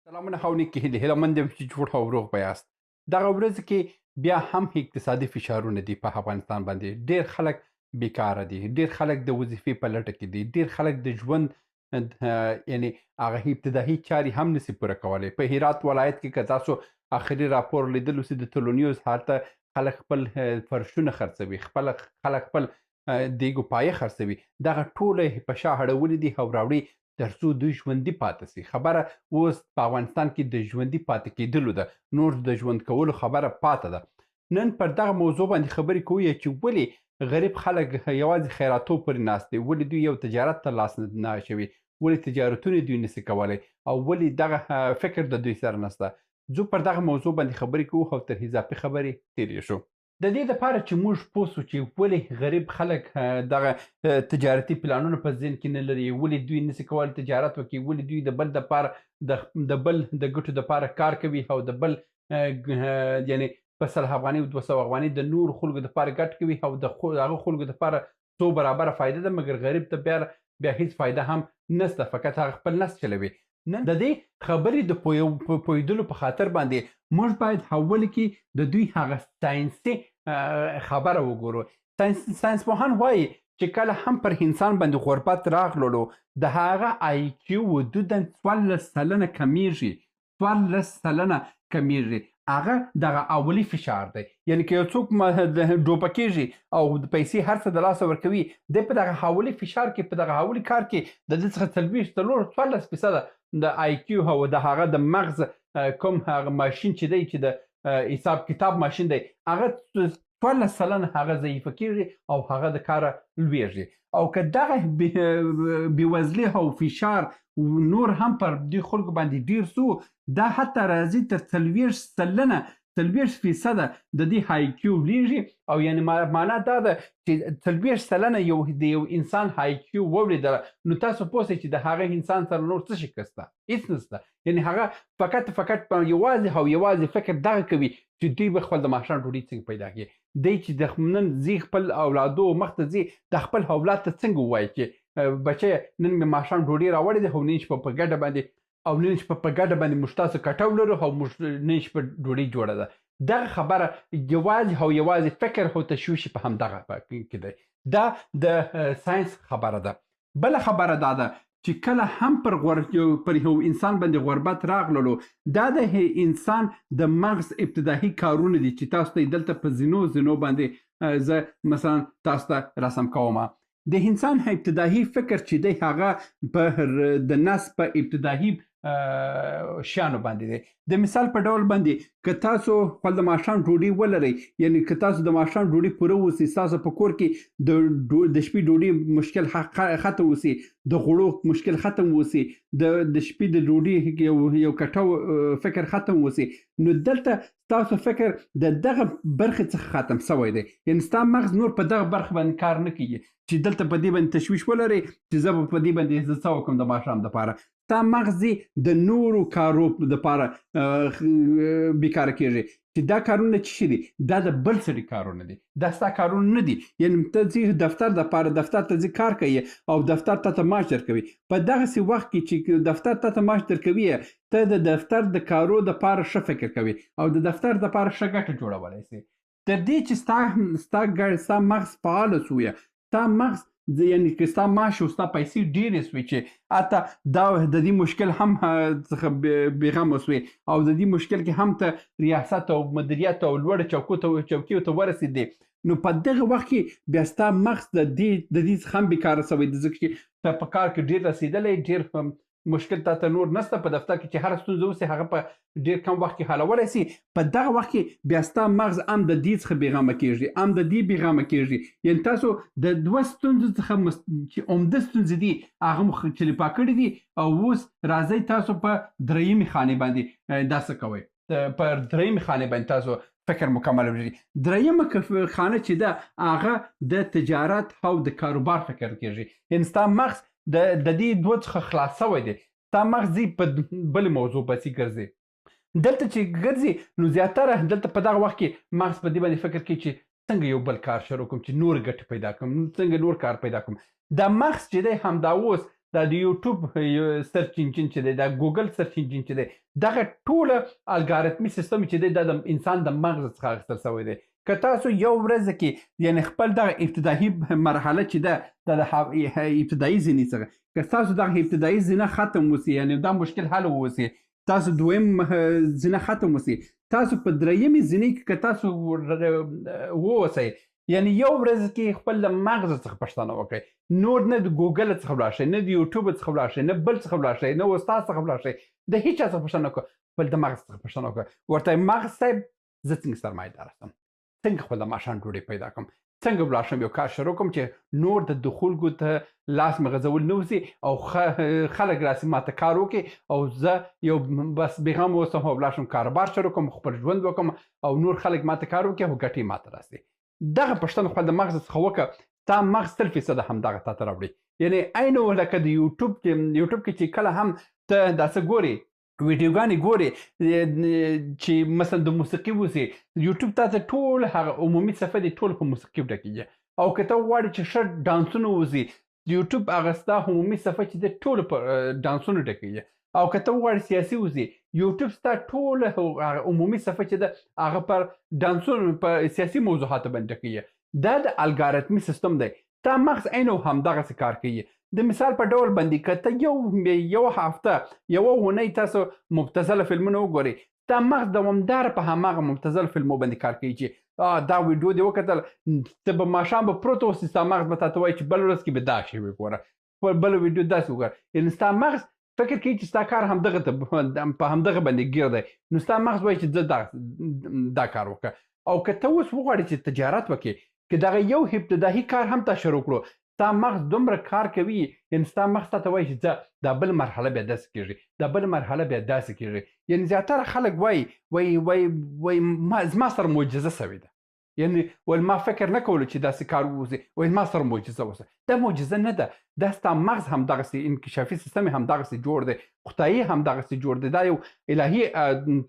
سلامونه او نیکې هیلې، هیله مند یم چې جوړ او روغ به یاست. دغه ورځ کې بیا هم اقتصادي فشارونه دي په افغانستان باندې. ډېر خلک بیکاره دي، ډېر خلک د وظیفې په لټه کې دي، ډېر خلک د ژوند یعنی هغه ابتدایي چارې هم نسی پوره کولی. په هرات ولایت کې که تاسو اخري راپور لیدلو سي د طلوع نیوز، هلته خلک خپل فرشونه خرڅوي، خپل خلک خپل دیګو پایه خرڅوي. دغه ټوله په شا اړولي دي او راوړي تر څو دوی ژوندي پاتې سي. خبره اوس په افغانستان کې د ژوندي پاتې کېدلو ده، نور د ژوند کولو خبره پاته ده. نن پر دغه موضوع باندې خبرې کوو چې ولې غریب خلک یوازې خیراتو پورې ناست دي، ولې دوی یو تجارت ته لاس نه اچوي، ولې تجارتونه دوی نسي کولی او ولې دغه فکر د دوی سره نسته. ځو پر دغه موضوع باندې خبرې کوو او تر اضافي خبرې تېرې شو. د دې لپاره چې موږ پوه سو چې ولې غریب خلک دغه تجارتي پلانونه په ذهن کې نه لري، ولې دوی نسي کولی تجارت وکړي، ولې دوی د بل دپاره د بل د ګټو دپاره کار کوي او د بل یعنی په 100 افغانۍ او 200 افغانۍ د نورو خلکو دپاره ګټ کوي او د هغه خلکو دپاره څو برابره فایده ده، مګر غریب ته بیا هیڅ فایده هم نسته، فقط هغه خپل نس چلوي. نن د دې خبرې د پوهېدلو په خاطر باندې موږ باید اول کې د دوی هغه ساینسي خبره وګورو. ساینسپوهان وایي چې کله هم پر انسان باندې غربت راغللو د هغه آی کیو حدوداً 14% کمیږي، 14% کمیږي. هغه دغه اولي فشار دی، یعنی که یو څوک ډوپه کیږي او د پیسې هر څه د لاسه ورکوي، دی په دغه اولي فشار کې، په دغه اولي کار کې د دې څخه څلوېښت، څلور، څوارلس فیصده د آی کیو او د هغه د مغز کوم هغه ماشین چې دی، چې د حساب کتاب ماشین دی، هغه 14% هغه ضعیفه کیږي او هغه د کاره لویږي. او که دغه بېوزلي او فشار نور هم پر دې خلکو باندې ډېر سو، دا حتی راځي تر 40%، څلوېښت فیصده د دې های کیو لویږي. او یعنی معنا دا ده چې 40% د یو انسان های کیو وولیدله، نو تاسو پوه سئ چې د هغه انسان سره نور څه شي کسته، هیڅ نسته. یعنی هغه فقط په یوازې او یوازې فکر دغه کوي چې دوی به خپل د ماښام ډوډۍ څنګه پیدا کړي. دی چې د نن ځي خپل اولادو مخ ته ځي، د خپل اولاد ته څنګه ووایي چې بچیه نن مې ماښام ډوډۍ راوړې ده او نن شپه په ګډه باندې او نن شپه په ګډه باندې موږ تاسو کټه ولرو او موږ نن شپه ډوډۍ جوړه ده. دغه خبره یوازې او یوازې فکر او تشویش په همدغه کې دی. دا د ساینس خبره ده. بله خبره دا ده چې کله هم پر یو انسان باندې غربت راغللو، دا د انسان د مغز ابتدایي کارونه دي چې تاسو ته یې دلته په زینو زینو باندې زه مثلا تاسو ته رسم کوم. د انسان ابتدایي فکر چې دی هغه د نس په ابتدایي شیانو باندې دی. د مثال په ډول باندې که تاسو خپل د ماښام ډوډۍ ولرئ، یعنی که تاسو د ماښام ډوډۍ پوره اوسئ، ستاسو په کور کې د شپې ډوډۍ مشکل ختم اوسي، د غوړو مشکل ختم اوسي، د شپې د ډوډۍ یو کټو فکر ختم اوسي، نو دلته ستاسو فکر د دغه برخې څخه ختم سوی دی. یعنی ستا مغز نور په دغه برخه باندې کار نه کوي چې دلته په دې باندې تشویش ولرئ چې زه به په دې باندې زه څه وکړم د ماښام دپاره. ستا مغز دې د نورو کارو دپاره بیکاره کېږي چې دا کارونه څه شي دي؟ دا د بل سړي کارونه دي، دا ستا کارونه نه دي. یعنی ته ځې دفتر دپاره، دفتر ته ځې کار کوي او دفتر ته ته معاش درکوي. په دغسې وخت کې چې دفتر ته ته معاش درکوي، ته د دفتر د کارو دپاره ښه فکر کوي او د دفتر دپاره ښه ګټه جوړولی سي. تر دې چې ستا مغز فعال سو، ستا مغز یعنی که ستا معاش او ستا پیسې ډېرې سوې چې حتی دا د دې مشکل هم څخه بېغمه سوې او د دې مشکل کې هم ته ریاست او مدیریت او لوړو چوکیو ته ورسېدې، نو په دغه وخت کې بیا ستا مغز د دې څخه هم بېکاره سوی دی، ځکه چې ته په کار کې ډېر رسېدلی، ډېر مشکل تا ته نور نسته. په دفتر کې چې هره ستونزه اوسي هغه په ډېر کم وخت کې حلولی سي. په دغه وخت کې بیا ستا مغز هم د دې څخه بېغمه کېږي، هم د دې بېغمه کېږي. یعنی تاسو د دوه ستونزو څخه چې عمده ستونزې دي هغه مو چلیپا کړي دي او اوس راځئ تاسو په درېیمې خانې باندې دا څه کوئ. پر درېیمې خانې باندې تاسو فکر مکمل وکړئ. درېیمه خانه چې ده هغه د تجارت او د کاروبار فکر کېږي. یعنی ستا مغز د دې دوه څخه خلاص سوی دی، ستا مغز ځي په بلې موضوع پسې ګرځي. دلته چې ګرځي نو زیاتره دلته په دغه وخت کې مغز په دې باندې فکر کوي چې څنګه یو بل کار شروع کړم چې نور ګټې پیدا کړم، څنګه نور کار پیدا کړم. دا مغز چې دی همدا اوس دا د یوټیوب search engine چې دی، دا ګوګل search engine چې دی، دغه ټوله الګاریتمي سیستم چې دی دا د انسان د مغز څخه اخیستل شوی دی. که تاسو یو ورځ کې یعنی خپل دغه ابتدایي مرحله چې ده، دا د ابتدایي زینې څخه که تاسو دغه ابتدایي زینه ختم وسي، یعنی دا مشکل حل ووسي، تاسو دویم زینه ختم وسي، تاسو په درېیمې زینې کې که تاسو ووسئ، یعنی یو ورځ کې خپل د مغز څخه پوښتنه وکړئ، نور نه د ګوګل څخه ولاړ شئ، نه د یوټیوب څخه ولاړ شئ، نه بل څخه ولاړ شئ، نه استاد څخه ولاړ شئ، د هیچا څخه پوښتنه وکړئ، خپل د مغز څخه پوښتنه وکړئ. ورته مغز صاحب زه څنګه سرمایهدار شم، څنګه خپل د ماښام ډوډۍ پیدا کړم، څنګه ولاړ شم یو کار شروع کړم چې نور د خلکو ته لاس مې غځول نه وسي او خلک راسي ماته کار وکړي او زه یو بس بېغم اوسم او ولاړ شم کاروبار شروع کړم، خپل ژوند وکړم او نور خلک ماته کار وکړي او ګټې ماته راسي. دغه پوښتنه خپل د مغز څخه وکړه، تا مغز 100% همدغه تا ته راوړي. یعنی عین لکه د یوټیوب کې، یوټیوب کې چې کله هم ته دا څه ګورې، ویډیوګانې ګورې چې مثلا د موسیقي وسي، یوټیوب تا ته ټول هغه عمومي صفحه دې ټول په موسیقي ډکېږي. او که ته غواړې چې ښه ډانسونه وسي، یوټیوب هغه ستا عمومي صفحه چې دی ټول په ډانسونو ډکېږي. او که ته وغواړې سیاسي وسي، یوټیوب ستا ټول هغه عمومي صفحه چې ده هغه پر ډانسونو په سیاسي موضوعاتو باندې ډکېږي. دا د الګاریتمي سیستم دی، تا مغز عین همدغسې کار کوي. د مثال په ډول باندې که ته یو هفته یوه اونۍ تاسو مبتذله فلمونه وګورئ، تا مغز دوامداره په هماغه مبتذل فلمو باندې کار کوي چې دا ویډیو دې وکتل، ته به ماښام به پروت اوسې، ستا مغز به تا ته وایي چې بله ورځ کې به دا شی وګوره، بله ویډیو داسې وګوره. یعنې ستا مغز فکر کوي چې ستا کار همدغه ته په همدغه باندې ګیر دی، نو ستا مغز وایي چې زه دا کار وکړه. او که ته اوس وغواړې چې تجارت وکړې، که دغه یو ابتدایي کار هم تا شروع کړو، ستا مغز دومره کار کوي، یعنې ستا مغز تا ته وایي چې ځه دا بل مرحله بیا داسې کېږي، دا بل مرحله بیا داسې کېږي. یعنې زیاتره خلک وایي، وایي، وایي، وایي، زما سره معجزه سوې ده، یعنې وایي ما فکر نه کولو چې داسې کار ووسي، وایي ما سره معجزه وسه. دا معجزه نه ده، دا ستا مغز همدغسې انکشافي سیستم یې همدغسې جوړ دی، خدایي همدغسې جوړ دی، دا یو الهي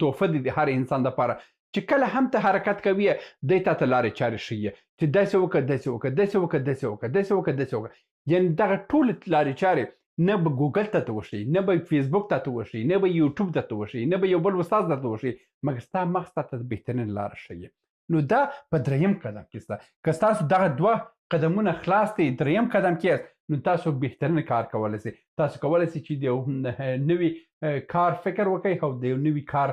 تحفه دی د هر انسان دپاره چې کله هم ته حرکت کوي دی تا ته لارې چارې ښیي چې داسې وکړه، داسې وکړه، داسې وکړه، داسې وکړه، داسې وکړه، داسې وکړه. یعنې دغه ټول لارې چارې نه به ګوګل ته ته وښیي، نه به فیسبوک ته ته وښیي، نه به یوټیوب ته ته وښیي، نه به یو بل استاد ته ته وښیي، مګر ستا مغز تا ته بهترین لاره ښیي. نو دا په دریم قدم کې سته. که ستاسو دغه دوه قدمونه خلاص دي، دریم قدم کې یاست، نو تاسو بهترین کار کولی شئ. تاسو کولی شئ چې د یو نوي کار فکر وکړئ او د یو نوي کار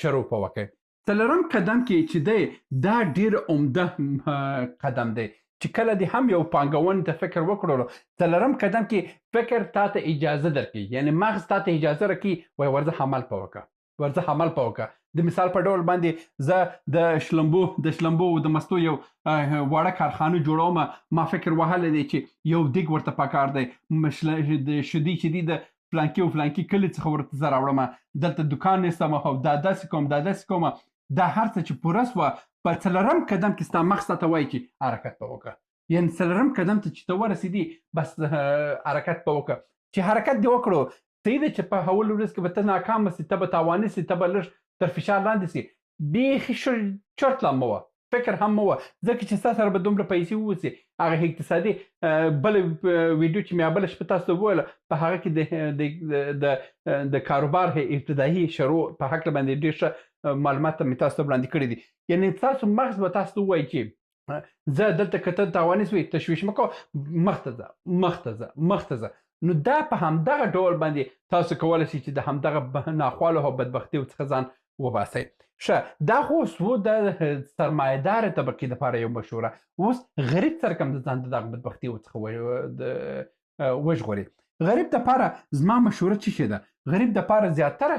شروع په وکړئ. څلورم قدم کې چې دی دا ډېر عمده قدم دی چې کله دې هم یو پانګونې ته فکر وکړلو، څلورم قدم کې فکر تا ته اجازه درکوي، یعنې مغز تا ته اجازه راکوي، وایي ورځه عمل په وکړه، ورځه عمل په وکړه. د مثال په ډول باندې زه د شلمبو او د مستو یو واړه کارخانه جوړوم، ما فکر وهلی دی چې یو دیګ ورته پکار دی، د شیدې چې دي د فلانکي او فلانکي کلي څخه ورته زه راوړم، دلته دکان نیسم او دا داسې کوم، دا داسې کوم. دا هر څه چې پوره سوه، په څلورم قدم کې ستا مغز تا ته وایي چې حرکت به وکړه. یعنې څلورم قدم ته چې ته ورسېدې، بس حرکت به وکړه. چې حرکت دې وکړو، صحیح ده چې په اول ورځ کې به ته ناکامه سې، ته به تاواني سې، ته به لږ تر فشار لاندې سې، بیخي چرت لا مه وه، فکر هم مه وه، ځکه چې ستا سره به دومره پیسې ووسي. هغه اقتصادي بله ویډیو چې مې بله شپه تاسو ته وویله، په هغه کې د کاروبار ابتدایي شروع په هکله باندې ډېر ښه معلومات مې تاسو ته وړاندې کړي دي. یعنې ستاسو مغز به تاسو ته ووایي چې زه دلته که ته تاواني سوې، تشویش مه کوه، مخته ځه، مخته ځه، مخته ځه. نو دا په همدغه ډول باندې تاسو کولی شئ چې د همدغه ناخوالو او بدبختیو څخه ځان وباسئ. ښه، دا خو اوس و د سرمایهدارې طبقې دپاره یو مشوره. اوس غریب سره کوم د ځان د دغه بدبختیو څخه وژغوري. غریب دپاره زما مشوره څه شی ده؟ غریب دپاره زیاتره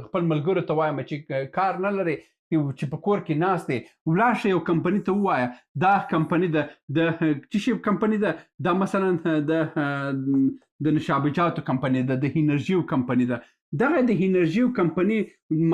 خپل ملګرو ته وایم چې کار نه لري، چې په کور کې ناست دی، ولاړ شه یو کمپني ته ووایه دا کمپني ده، د څه شي کمپني ده، دا مثلا د نشابجاتو کمپني ده، د انرژیو کمپني ده. دغه د انرژیو کمپني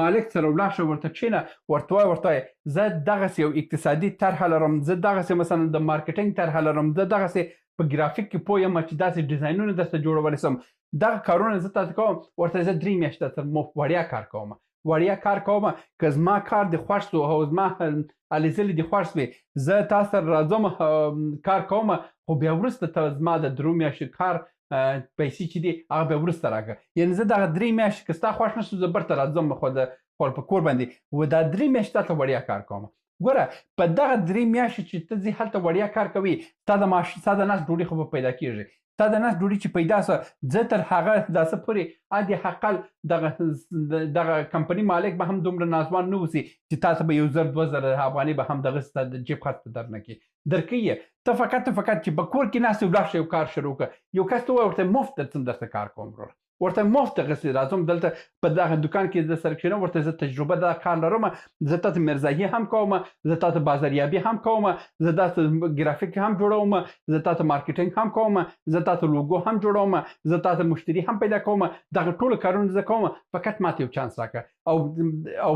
مالک سره ولاړ شه، ورته کښېنه، ورته وایه، ورته وایه زه دغسې یو اقتصادي طرحه لرم، زه دغسې مثلا د مارکیټینګ طرحه لرم، زه دغسې په ګرافیک کې پوه یم چې داسې ډیزاینونه درته جوړولی شم، دغه کارونه زه تاسو کوم. ورته زه درې میاشتې درته وړیا کار کوم، وړیا کار کوم، که زما کار دې خوښ شو او زما هلې ځلې دې خوښ شوې، زه تا سره راځم کار کوم، خو بیا وروسته ته زما د درو میاشتو کار پیسې چې دي هغه بیا وروسته راکړه. یعنې زه دغه 3 میاشتې که ستا خوښ نه شو زه بیرته راځم خو د خپل په کور باندې و دا 3 میاشتې تا ته وړیا کار کوم. ګوره په دغه 3 میاشتې چې ته ځې هلته وړیا کار کوي، ستا د معاش، ستا د نس ډوډۍ خو به پیدا کېږي، ستا د نس ډوډۍ چې پیدا سوه زه تر هغه دا څه پورې عادي حقل دغه کمپني مالک به هم دومره ناځوان نه اوسي چې تا ته به 1000 2000 افغانۍ به هم دغه ستا د جیب خرڅ ته درنه کړي، درکوي یې. ته فقط چې په کور کې ناست یې ولاړ شه یو کار شروع کړه، یو کس ته ووایه ورته مفت درځم درته کار کوم وروره، ورته مفت دغسې راځم دلته په دغه دکان کې د سره کښېنم، ورته زه تجربه دا کار لرم، زه تا ته مرزاهي هم کوم، زه تا ته بازاریابي هم کوم، زه داسې ګرافیک هم جوړوم، زه تا ته مارکیټینګ هم کوم، زه تا ته لوګو هم جوړوم، زه تا ته مشتري هم پیدا کوم، دغه ټولو کارونه زه کوم، فقط ماته یو چانس راکړه. او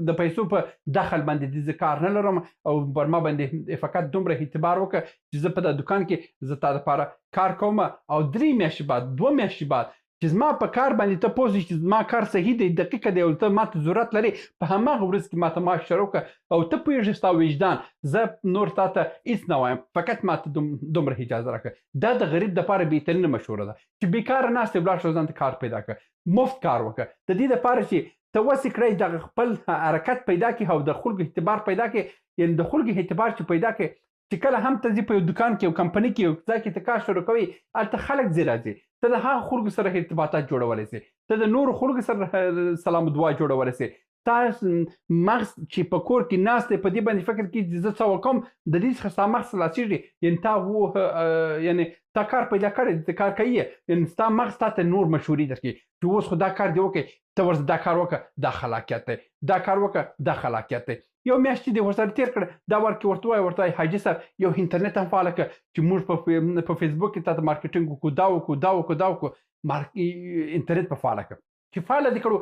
د پیسو په دخل باندې دې زه کار نه لرم، او پر ما باندې فقط دومره اعتبار وکړه چې زه په دا دکان کې زه تا دپاره کار کوم، او 3 میاشتې بعد 2 میاشتې بعد چې زما په کار باندې ته پوه شې چې زما کار صحیح دی، دقیق دی، او ته ماته ضرورت لرې، په هماغه ورځ کې ماته معاش شروع کړه، او ته پوهېږې ستا وجدان، زه نور تا ته هېڅ نه وایم، فقط ماته دومره اجازه راکړه. دا د غریب دپاره بهترینه مشوره ده چې بېکاره ناست یې، ولاړ شه ځان ته کار پیدا کړه، مفت کار وکړه، د دې دپاره چې ته وسې کړی دغه خپل حرکت پیدا کړې او د خلکو اعتبار پیدا کړې. یعنې د خلکو اعتبار چې پیدا کړې، چې کله هم ته ځې په یو دکان کې، یو کمپني کې، یو ځای کې ته کار شروع کوې، هلته خلک ځي راځي، ته د هغه خلکو سره ارتباطات جوړولی سې، ته د نورو خلکو سره سلام دعا جوړولی سې. تا مغز چې په کور کې ناست دی په دې باندې فکر کوي چې زه څه وکړم، د دې څخه ستا مغز خلاصېږي. یعنې تا یعنې تا کار پیدا کړی، ته کار کوي، یعنې ستا مغز تا ته نور مشورې درکوي چې اوس خو دا کار دې وکړي، ته ورته دا کار وکړه، دا خلاقیت دی، دا کار وکړه، دا خلاقیت دی. یو میاشت دې ورسره تېر کړه، دا ورکې ورته ووایه، ورته وایه حاجي صاحب یو انټرنیټ هم فعاله کړه چې موږ په فیسبوک کې تا ته مارکیټینګ وکړو، دا وکړو، دا وکړو، دا وکړو، انټرنیټ په فعاله کړه. چې فعاله دې کړو،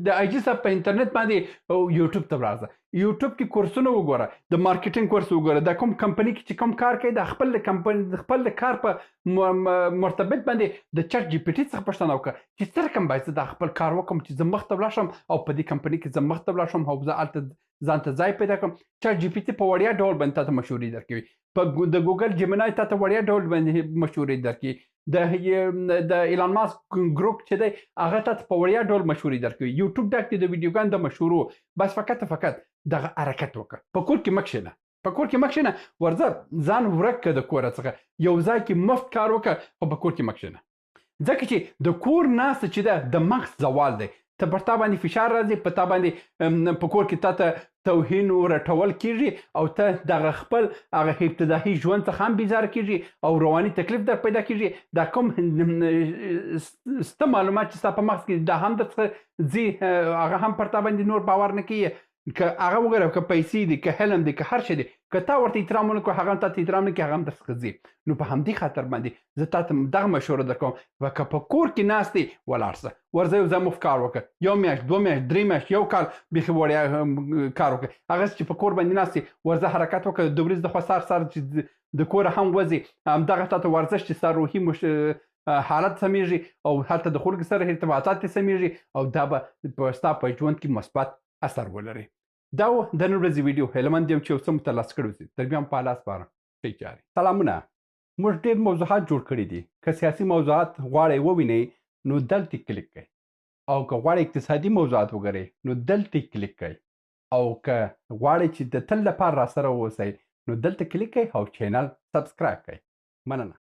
د حاجي صاحب په انټرنیټ باندې یوټیوب ته راځه، یوټیوب کې کورسونه وګوره، د مارکیټینګ کورس وګوره، د کوم کمپني کې چې کوم کار کوي، د خپل کمپني، د خپل کار په مرتبط باندې د چټ جي پي ټي څخه پوښتنه وکړه چې څه رقم باید زه دا خپل کار وکړم چې زه مخته ولاړ شم او په دې کمپني کې زه مخته ولاړ شم او زه هلته ځان ته ځای پیدا کړم. چټ جي پي ټي په وړیا ډول باندې تا ته مشورې درکوي، د ګوګل جیمنای تا ته وړیا ډول باندې مشورې درکوي، د ایلان ماسک ګروپ چې دی هغه تا ته په وړیا ډول مشورې درکوي، یوټیوب ډک دی د ویډیوګانو د مشورو. بس فقط فقط دغه حرکت وکړه، په کور کې مه کښېنه، په کور کې مه کښېنه، ورځه ځان ورک کړه د کوره څخه، یو ځای کې مفت کار وکړه، خو په کور کې مه کښېنه. ځکه چې د کور ناسته چې ده د مغز زوال دی، ته پر تا باندې فشار راځي، په تا باندې، په کور کې تا ته توهین او رټول کېږي، او ته دغه خپل هغه ابتدایي ژوند څخه هم بیزاره کېږي او رواني تکلیف در پیدا کېږي. دا کوم سته معلومات چې ستا په مغز کې دا هم در څخه ځي، هغه هم پر تا باندې نور باور نه کوي. که هغه وګوره، که پیسې دي، که علم دی، که هر شی دی، که تا ورته احترام ونه کړو، هغه هم تا ته احترام نه کوي، هغه هم در څخه ځي. نو په همدې خاطر باندې زه تا ته دغه مشوره درکوم، که په کور کې ناست یې ولاړ شه، ورځه یو ځای مفت کار وکړه، یو میاشت، 2 میاشت، 3 میاشت، یو کال بیخي وړیا کار وکړه. هغه چې په کور باندې ناست یې ورځه حرکت وکړه، د ورځې د خوا سهار سهار چې د کوره هم وځي، همدغه تا ته ورزش چې ستا روحي حالت سمېږي او هلته د خلکو سره ارتباطات دې سمېږي، او دا به ستا په ژوند کې مثبت اثر ولري. دا و د نن ورځې ویډیو، هیله مند یم چې یو څه مو ترلاسه کړي اوسي. تر بیا هم په الله سپارم. ښې چارې. سلامونه. موږ ډېر موضوعات جوړ کړي دي، که سیاسي موضوعات غواړئ ووینئ نو دلته کلیک کړئ، او که غواړئ اقتصادي موضوعات وګورئ نو دلته کلیک کړئ، او که غواړئ چې د تل لپاره راسره واوسئ نو دلته کلیک کړئ او چینل سبسکرایب کړئ. مننه.